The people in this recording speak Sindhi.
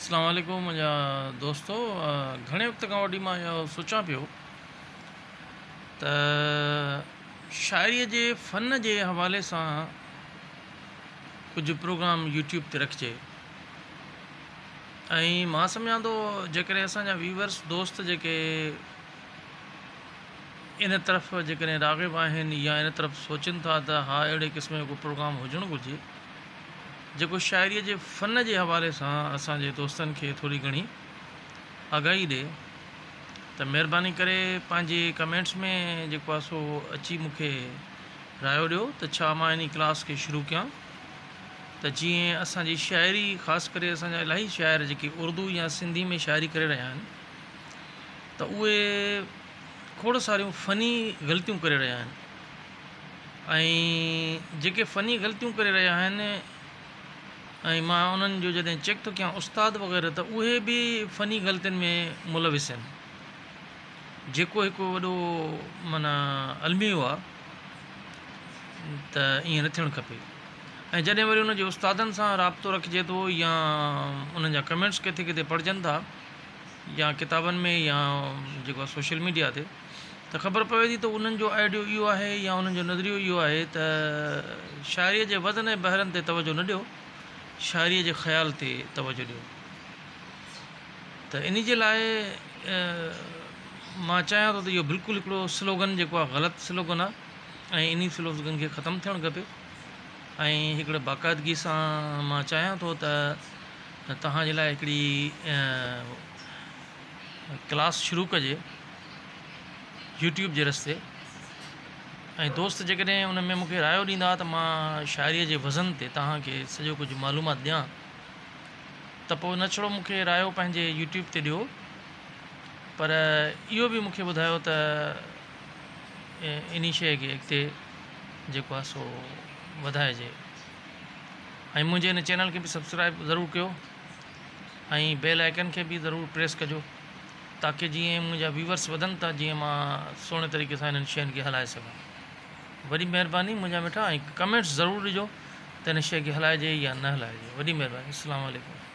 اسلام عليڪم منهنجا دوستو گهڻي وقت کان وٺي مان اهو سوچان پيو ته شاعريء جي فن جي حوالي سان ڪجهه پروگرام يوٽيوب تي رکجي ۽ مان سمجهان ٿو جيڪڏهن اسان جا ويورس دوست جيڪي ان طرف جيڪڏهن راغب آهن يا ان طرف سوچن ٿا ته ها اهڙي قسم جو ڪو پروگرام هجڻ گهرجي جيڪو شاعريء جي فن جي حوالي سان اسان جي دوستن کي ٿوري گهڻي آگاهي ڏي ته مهرباني ڪري پنهنجي ڪمينٽس ۾ جيڪو آهي سو اچي مون کي رايو ڏيو ته ڇا مان انهي ڪلاس کي شروع ڪيان ته جيئن اسان جي شاعري خاص ڪري اسان جا الاهي شاعر جيڪي اردو يا سنڌي ۾ شاعري ڪري رهيا آهن ته اهي کوڙ ساريون فني غلطيون ڪري رهيا آهن ۽ جيڪي فني غلطيون ڪري رهيا آهن ۽ مان انهن جو جڏهن چيڪ ٿو ڪيان استاد وغيره ته اهي به فني غلطين ۾ ملوث آهن جيڪو هڪ وڏو معنيٰ الميو آهي ته ائين نه ٿيڻ کپي ۽ جڏهن وري ان جي استادن سان رابطو رکجي ٿو يا انهن جا ڪمينٽس ڪٿي ڪٿي پڙهجن ٿا يا ڪتابن ۾ يا جيڪو آهي سوشل ميڊيا تي ته خبر پوي ٿي ته انهن جو آئيڊيو اهو آهي يا انهن جو نظريو اهو آهي ته شاعريء جي وزن ۽ بحرن تي توجه نه ڏيو، شاعريء جي خيال تي توجه ڏيو. ته انهي جي لاء مان چاهيان ٿو ته اهو بلڪل هڪڙو سلوگن جيڪو آهي غلط سلوگن آهي ۽ انهي سلوگن کي ختم ٿيڻ کپي ۽ هڪڙي باقاعدگي سان مان چاهيان ٿو ته توهان جي لاء هڪڙي ڪلاس شروع ڪجي يوٽيوب جي رستي ۽ دوست جيڪڏهن ان ۾ مونکي رايو ڏيندا ته مان شاعريء جي وزن تي توهان کي سڄو ڪجهه معلومات ڏيان ته پوء نه ڇڙو مونکي رايو پنهنجي يوٽيوب تي ڏيو پر اهو به مونکي ٻڌايو ته انهي شيء کي اڳتي جيڪو آهي سو وڌائجي ۽ منهنجي هن چينل کي به سبسڪرائب ضرور ڪيو ۽ بيل آئيڪن کي به ضرور پريس ڪجو تاڪه جيئن منهنجا ويورس وڌن ته جيئن مان سهڻي طريقي سان انهن شين کي هلائي سگهان وڏي مهرباني منهنجا مٺا ۽ ڪمينٽس ضرور ڏجو ته ان شي کي هلائجي يا نه هلائجي وڏي مهرباني السلام عليڪم.